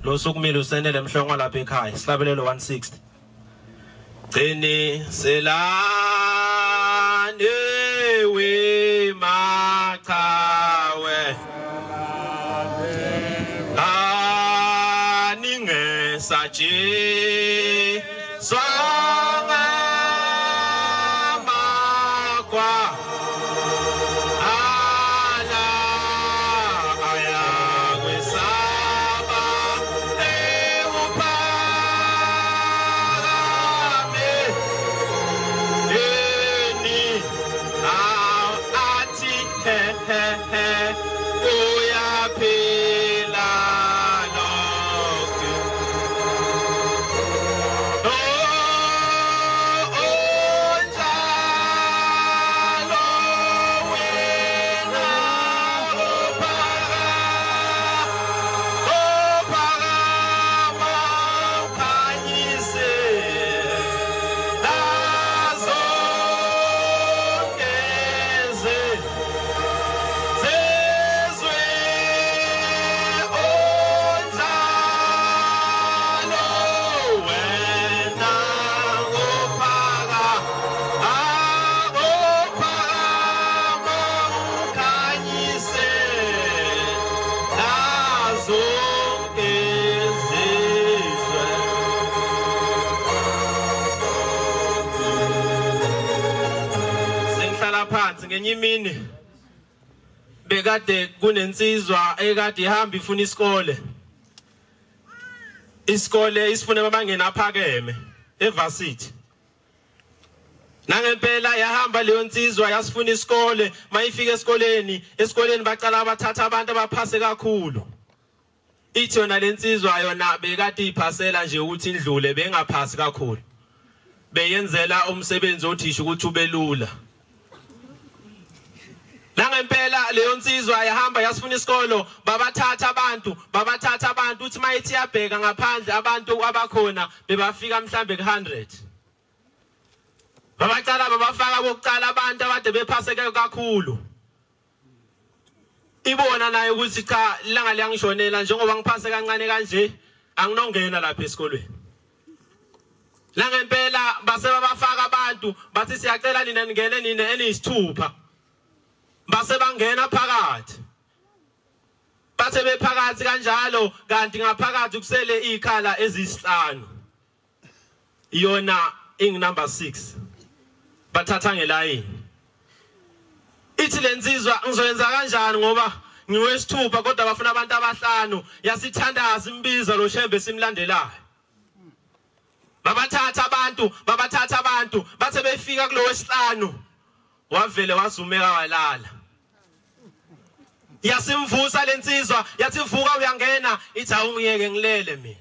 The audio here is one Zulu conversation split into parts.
Lo sukumile usenele Mhlongo lapha ekhaya. Sihlabelelo 160. Gcini selane we machawe aninge sachi swanga makwa ala ayakwesaba ewuphakame eni athi he he he uyaphila lokhu onjalo wena ophakama ukhanyise nazo zezwe onjalo wena ophakama ukhanyise nazo ezizwe. Sengihlala phansi ngenye imini bekade kunensizwa ekade ihamba ifuna isikole. Isikole isifuna abangena aphakeme evarsity. Nangempela yahamba leyo nsizwa yasifuna isikole. Mayifika esikoleni baqala bathatha abantu abaphase kakhulu. Ithi yona lensizwa yona bekade iphasela nje ukuthi indlule, bengaphasi kakhulu. Beyenzela umsebenzi othisha ukuthi ubelula. Nangempela leyo nsizwa yahamba yasifuna isikolo, babathatha abantu uthi mayithi yabheka ngaphandle abantu abakhona bebafika mhlambe ku100. Babaqala babafaka bokuqala abantu abade bephaseke kakhulu. Ibona naye ukuthi cha ilanga liyangishonela njengoba ngiphase kancane kanje anginongena lapha esikolweni. Nangempela base babafaka abantu bathi siyacela nina ningene nina eniyisithupha. Base bangena phakathi. Bathe bephakathi kanjalo kanti ngaphakathi kusele ikhala ezisihlanu. Iyona ing number 6. Bathatha ngelayini. Ithi lensizwa ngizoyenza kanjani ngoba ngiwesithupha kodwa bafuna abantu abahlanu. Yasithandaza imbiza lo Shembe simlandelayo. Babathatha abantu bathe befika kulo wesihlanu wavele wazumeka walala. Yasimvusa lensizwa yathi vuka uyangena, ithi awungiyeke ngilele mina.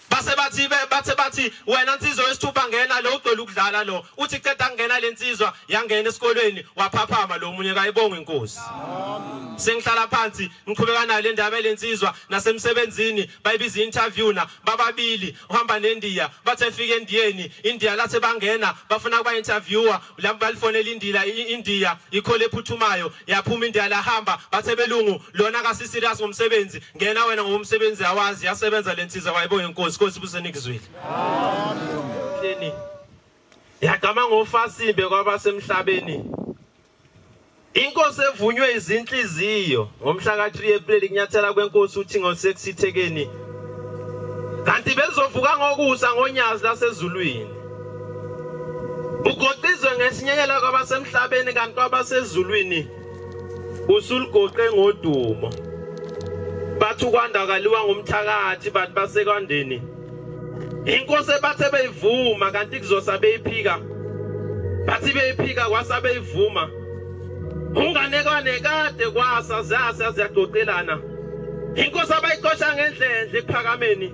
Base bathi wena nsizwa wesithupha ngena lo ugcwele ukudlala lo. Uthi qeda ngena lensizwa yangena esikolweni waphaphama lo munye kayibonga inkosi. Sengihlala phansi ngiqhubeka nayo le ndaba lensizwa nasemsebenzini bayibiza interview na bababili uhamba nendiya. Bathe efika endiyeni India lathe bangena bafuna kuba interviewer lapho balifonela indila India ikhole ephuthumayo yaphuma India lahamba. Bathe belungu lona kasi serious ngomsebenzi ngena wena ngomsebenzi awazi. Yasebenza lensizwa wayibonga inkosi. Nkosi busenikizwile. Amen. Yagama ngofasimbe kwabasemhlabeni. Inkosi evunywe izinhliziyo ngomhla ka3 April kunyathela kwenkosi uthi ngosekusithekeni. Kanti bezovuka ngokusa ngonyazi lasezulwini. Ugoqizwe ngesinyenyela kwabasemhlabeni kanti kwabasezulwini usuligoqe ngodumo. Bathi ukwanda kaliwa ngumthakathi bathi basekwandeni. Inkosi bathe beyivuma kanti kuzosa beyiphika. Bathi beyiphika kwasa beyivuma. Unganekwane kade kwasa zasa ziyaxoxelana. Inkosi abayixosha ngendlendle ekuphakameni.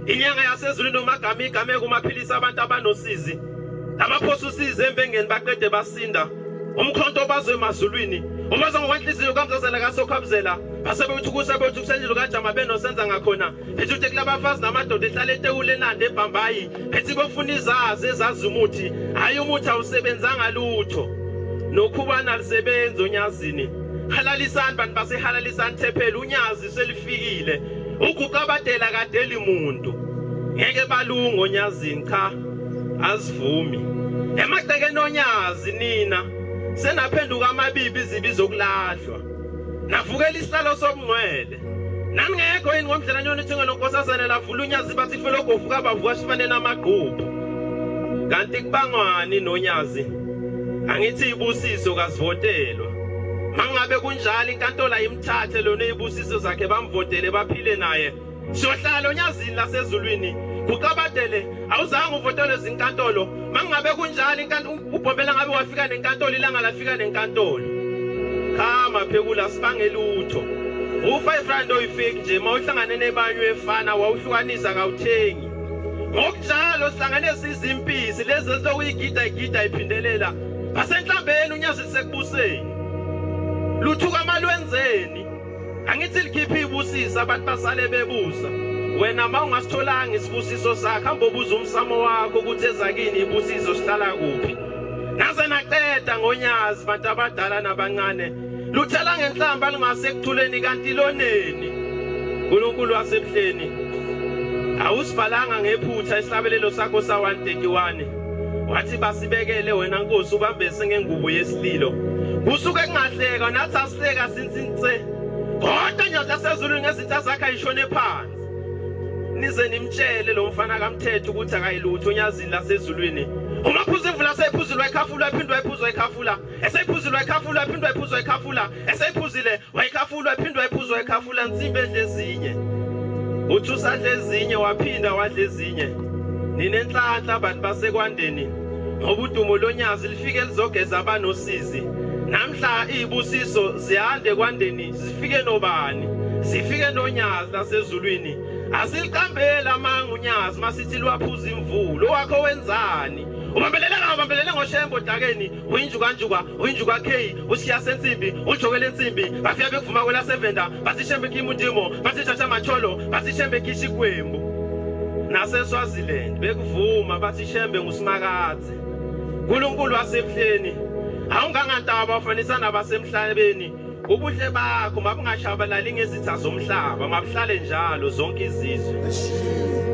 Inyanga yasezulwini nomagama igame kumaphilisa abantu abanosizi. Abaphosa usizi embengeni baqede basinda. Umkhonto bazwe emazulwini. Umaza ngokwenhliziyo kaMzazela kaSokhabuzela. Basebethukusa bethukusendlu kaJama benosenza ngakhona. Bethi uthi kulabafazi namadoda ehlala etewule enande eBhambayi. Bethi bofuna izazi ezazi umuthi. Hayi umuthi awusebenzanga lutho. Nokhubana lisebenza onyazini. Halalisani bantu basehalalisani Thephela unyazi selifikile. Uguqabadela kadeli muntu. Ngeke balungu onyazini cha azivumi. Emagcekeni onyazi nina senaphenduka amabibi izibi zokulahlwa. Navukela isihlalo sobungcwele. Naningekho yini ngomdlela nyoni ithinga nonkosazana lavula unyazi bathi ifelogovu kabavuka sifane namagquphu. Kanti kubangwani nonyazi? Angithi ibusiso kazivotelwa. Mangabe kunjalo inkantolo ayimthathe lona ibusiso zakhe bamvotele baphile naye. Siyohlala onyazini lasezulwini. Kuqabadele awuzange uvotele izinkantolo. Mangabe kunjalo inkantolo ubhombela ngabe wafika nenkantolo ilanga lafika nenkantolo. Cha maphekula sibange lutho. U5 rand oyifake nje mawuhlangane nebanywe efana wawuhlukanisa kawuthengi. Ngokunjalo sihlanganisa izimpisi lezi ezilokuyigida igida iphindelela. Basenhlambeni unyazi sekubuseni. Luthuka amalwenzeni. Angithi likhipha ibusisa abantu basale bebusa. Wena mawungasitholanga isibusiso sakho hamba obuza umsamo wakho ukuthi ezakini ibusiso sihlala kuphi. Naze naqeda ngonyazi bantu abadala nabancane. Luthela ngenhlamba lingasekuthuleni kanti loneni. uNkulunkulu wasebuhleni awusibhalanga ngephutha isihlabelelo sakho sa 131. Wathi basibekele wena Nkosi ubambese ngengubo yesililo. Kusuke kungahleka nathi asihleka sinsinse. Kodwa nyazi lasezulwini ngezitha zakhe ayishone phansi. Nize nimtshele lo mfana kaMthetho ukuthi akayilutho onyazini lasezulwini. Uma phuza imvula seyiphuzile wayikhafula waphindwa wayiphuzwa wayikhafula. Eseyiphuzile wayikhafula waphindwa wayiphuzwa wayikhafula. Eseyiphuzile wayikhafula waphindwa wayiphuzwa wayikhafula nsimbi edle ezinye. Uthi usadle ezinye waphinda wadle ezinye. Ninenhlanhla abantu basekwandeni ngoba udumo lonyazi lifike lizogeza abanosizi. Namhla izibusiso ziyande kwandeni zifike nobani? Zifike nonyazi lasezulwini. Asiliqambele amanga unyazi masithi lwaphuza imvula. Owakho wenzani? Ubambelele ubambelele ngoshembo dakeni uyinjuka uyinjuka K usiya sensimbi ujokele ensimbi bafika bekuvuma kwela sevenda bathi shembe kimundimo bathi thatha macholo bathi shembe kishigwembu. NaseSwaziland bekuvuma bathi shembe ngusimakadze. uNkulunkulu wasebuhleni awungangantaba ufanisa nabasemhlabeni. Ubuhle bakho mabungashabalali ngezitha zomhlaba mabuhlale njalo zonke izizwe.